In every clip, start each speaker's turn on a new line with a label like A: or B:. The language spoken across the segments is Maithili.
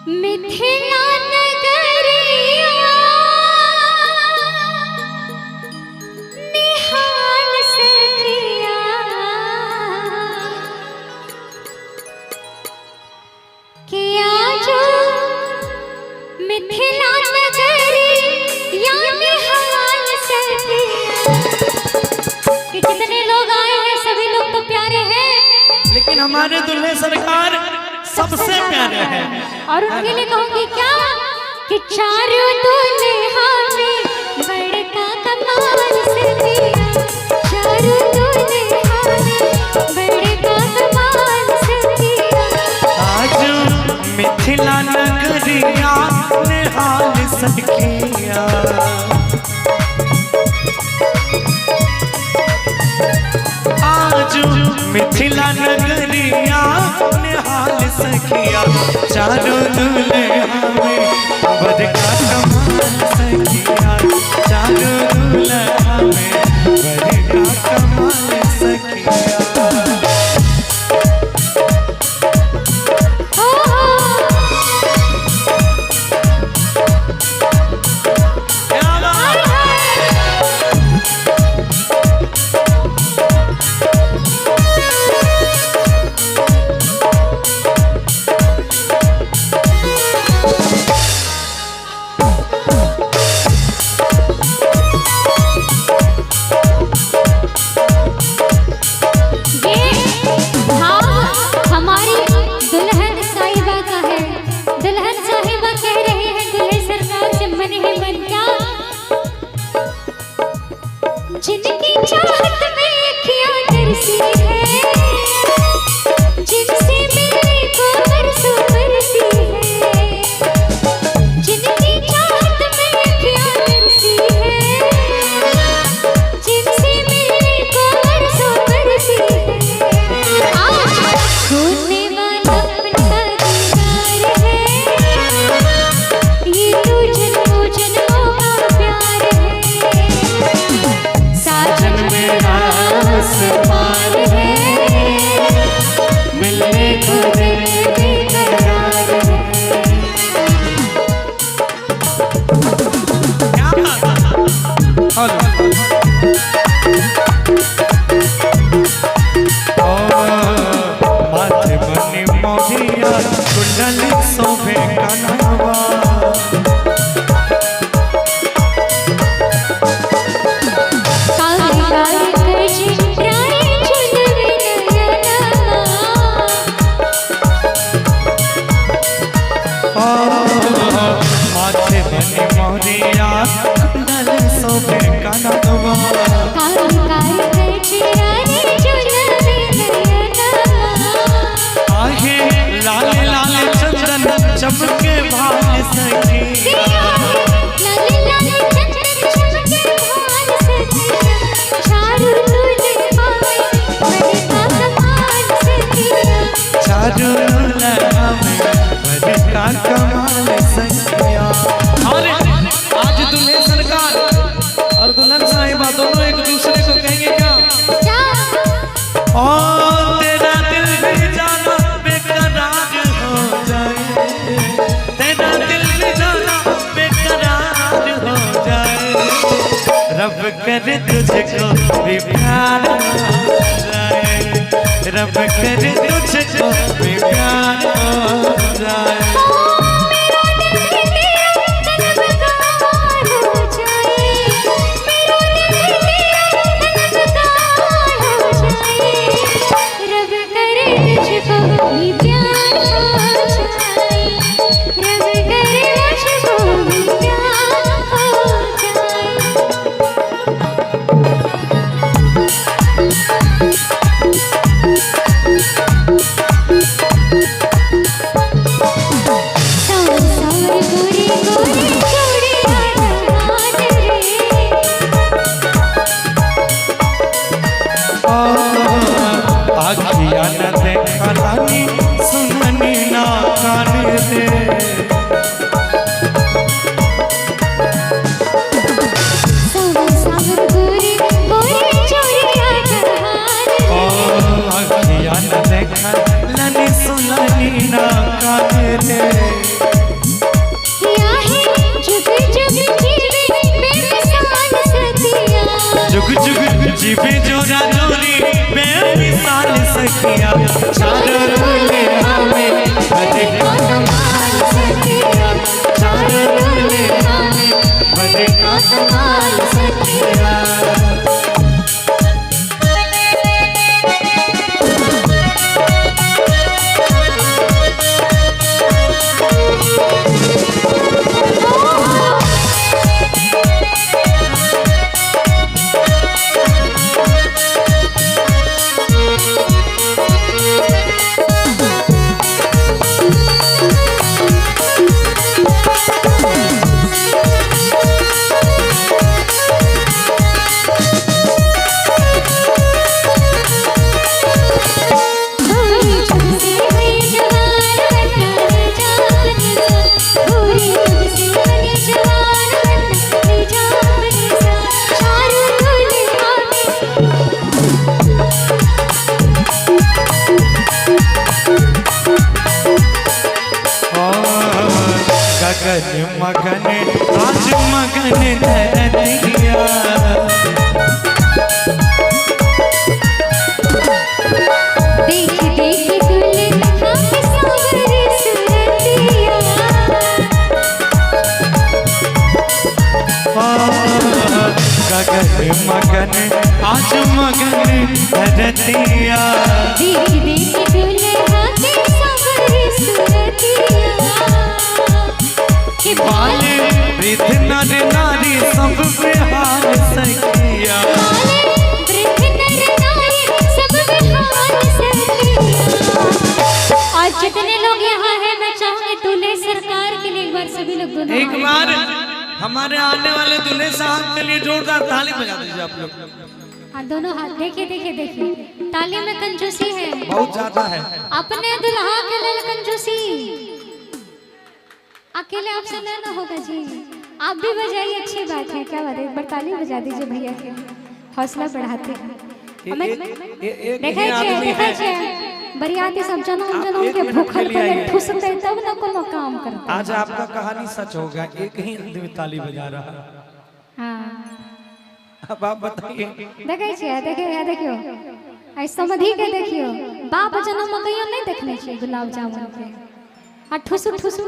A: मिथिला नगरिया निहाल सखिया किया जो मिथिला नगरिया निहाल सखिया। कि कितने लोग आए हैं, सभी लोग तो प्यारे हैं,
B: लेकिन हमारे दुल्हे सरकार सबसे प्यारे हैं।
A: और उनके लिए कहूंगी क्या कि चारों दुल्हा में बड़का कमाल सखिया, चारों दुल्हा में बड़का कमाल सखिया।
B: आज मिथिला नगरिया निहाल सखिया, आज मिथिला नगरिया निहाल सखिया, चारों दुल्हा में बड़का कमाल सखिया, चारों दुल्हा में बड़का कमाल सखिया।
A: हो हो
B: क्या बात?
A: ये भाव हमारी दुल्हन साहिबा का है। दुल्हन साहिबा कह रहे हैं दुल्हे सरकार से मन ही मन क्या, जिनकी चाहत में अखियां तरसी है, जिनसे मिलने को बरसों बरसी है, जिनकी चाहत में अखियां तरसी है, जिनसे मिलने को बरसों बरसी है। आज होने वाला उनका दीदार है, ये तो जन्मों जन्मों का प्यार है। साजन
B: मेरा
A: पार है,
B: मिलने को दिल
A: बेकरार है।
B: क्या बात? हेलो। ओ, माथे बनी मोहिया कुंडल शोभे कनवा,
A: काले काले कजरारे झुलवे नयनवा,
B: ओ, माथे बनी मोहिया कुंडल शोभे कनवा,
A: काले काले कजरारे झुलवे नयनवा,
B: आहे लाल लाल चंदन चमके भाल सखिया,
A: लाले लाले चंदन चमके भाल सखिया, चारों दुल्हा में बड़का कमाल सखिया।
B: चारों दुल्हा में बड़का कमाल सखिया। अरे आज दुल्हे सरकार और दुल्हन साहिबा दोनों एक दूसरे को कहेंगे क्या,
A: क्या
B: ओ तेरा दिल भी जाना बेकरार हो जाए, तेरा दिल भी जाना बेकरार हो जाए, रब करे तुझको भी प्यार हो जाए, रब करे तुझको भी प्यार हो जाए।
A: मेरा दिल भी तेरा तलबगार हो जाए, मेरा दिल भी तेरा तलबगार हो जाए, रब करे तुझको भी प्यार हो जाए, रब करे मुझको भी प्यार हो जाए।
B: सखिया, चारो दुल्हा में बड़का कमाल सखिया, चारो दुल्हा में बड़का कमाल सखिया।
A: पूरी तुझसे बनी जवान बनना जान सा, पूरी तुझसे बनी जवान बनना जान सा, चारों दुल्हा में।
B: गगन मगन आज मगन धरतिया,
A: देख देख दुल्हा के सांवरी सूरतिया,
B: गगन मगन आज मगन धरतिया,
A: देख देख दुल्हा के सांवरी सूरतिया, कि
B: बाल वृद्ध नर नारी सब बेहाल सखिया।
A: बाल वृद्ध नर नारी सब बेहाल सखिया। और जितने लोग यहाँ हैं, मैं चाहूंगी दूल्हे सरकार के लिए एक बार सभी लोग दोनों
B: एक
A: हाथ।
B: बार हमारे आने वाले दूल्हे साहब के लिए जोरदार ताली बजा दीजिए आप लोग।
A: हाँ, दोनों हाथ। देखिए देखिए देखिए, ताली में कंजूसी है,
B: बहुत ज्यादा है।
A: अपने दुल्हा के लिए कंजूसी, अकेले आपसे नहीं ना होगा जी, आप भी बजाइए, अच्छी बात है, क्या बात है। एक बार ताली बजा दीजिए भैया के, हौसला बढ़ाते हैं। हमें
B: एक
A: देखै
B: ही
A: छियै,
B: आदमी
A: देखै
B: है।
A: छियै, बरियाती सब जनम जनम
B: एक
A: के
B: मिनट
A: भूखल
B: के लिए
A: पहले
B: आइए।
A: ठुसतै तब न कोनो काम करतै।
B: आज आपका कहानी सच होगा, एक ही आदमी ताली बजा रहा है।
A: हाँ,
B: अब आप बताइए।
A: देखै छियै, देखियौ, देखियौ, आइ समधि के देखियौ, बाप जनम कहियो नहि देखने छियै गुलाब जामुन के, आ ठुसु ठुसु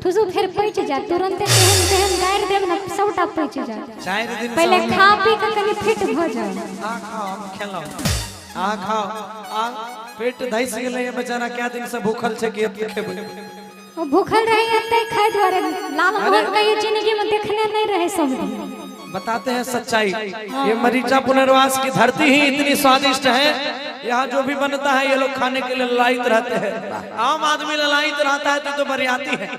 A: ठुसु फेर पचि जायत तुरन्ते, तेहन तेहन गारि देब ने सबटा पचि जायत।
B: 4 दिन से
A: पहिले
B: हम
A: खा पी के कनि फिट भऽ जाउ।
B: आ खाओ, हम खेलौं, आ खाओ, आ पेट धैस गेलै बेचारा, क्या दिन से भूखल छै कि एते खेबै।
A: ओ भूखल रही एते खाइ दुआरे लाल मोहन कहियो जिंदगी में देखने नहीं रहे समधि।
B: बताते हैं सच्चाई, ये मरीचा पुनर्वास की धरती ही इतनी स्वादिष्ट है, यहाँ जो भी बनता है ये लोग खाने के लिए ललायत रहते हैं। आम आदमी ललायत रहता है तो बरियाती है।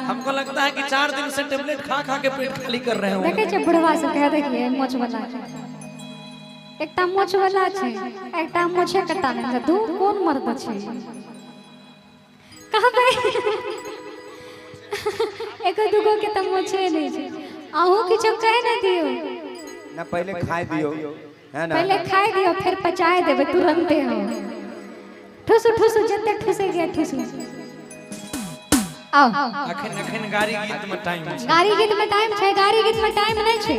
B: हमको लगता है कि 4 दिन से टेबलेट खा खा के पेट खाली कर रहे होंगे।
A: देखै छै बुढ़वा सब के, देखिए मोछ वाला के, एकटा मोछ वाला छै, एकटा मोछे कटा नहि, दू कोन मर्द छै कहबै, एको दूगो के तऽ मोछे नहि छै। अहूँ किछो कहि नहि दियौ।
C: ना, पहले खाए दियो है ना।
A: पहले खाइ दियौ, फेर पचाए देबै तुरन्ते हम। ठुसु ठुसु, जते ठुसे गया ठुसु, आओ।
B: अखन अखन गाड़ी गीत में टाइम छै।
A: गाड़ी गीत में टाइम छै, गाड़ी गीत में टाइम नहीं छै।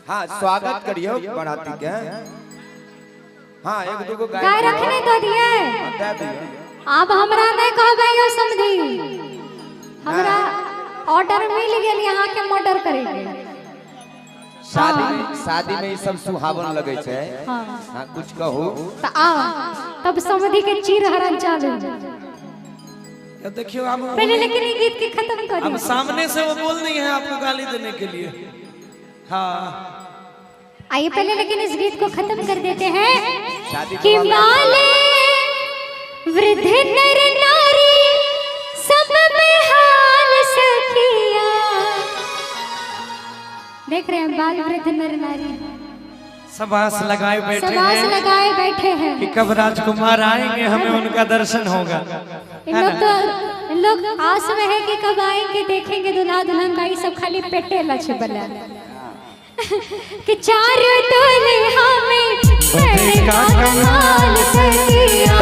C: हाँ, स्वागत करियो बाराती के। हाँ, एक दूगो गाय
A: गाय रखने दऽ दियै।
C: दे दियो।
A: आब हमरा नहि कहबै यौ समधी, हमरा ऑर्डर मिल गेल यहाँ के मर्डर करेके।
C: शादी शादी में ई सब सुहावन लगे छै। हाँ, कुछ कहू।
A: तऽ आओ तब समधी के चीर हरण चालू।
B: या देखियो अब
A: पहले लेकिन ई गीत के खत्म
B: अब
A: करियो।
B: सामने से वो बोल नहीं है आपको गाली देने के लिए, हाँ।
A: आइए, पहले लेकिन इस गीत को खत्म कर देते हैं
C: शादी
A: कि
C: के बाद
A: बाले वृद्ध नर नारी सब बेहाल सखिया। देख रहे हैं, बाल वृद्ध नर नारी
B: सब आस लगाए बैठे
A: सब आस
B: हैं
A: लगाए बैठे हैं
B: कि कब राजकुमार आएंगे, हमें उनका दर्शन होगा।
A: इन लोग तो, इन लोग आस में है कि कब आएंगे, देखेंगे दुल्हा दुल्हन का। ई सब खाली पेटे लछ बला कि चार दुल्हा में बड़का कमाल सखिया।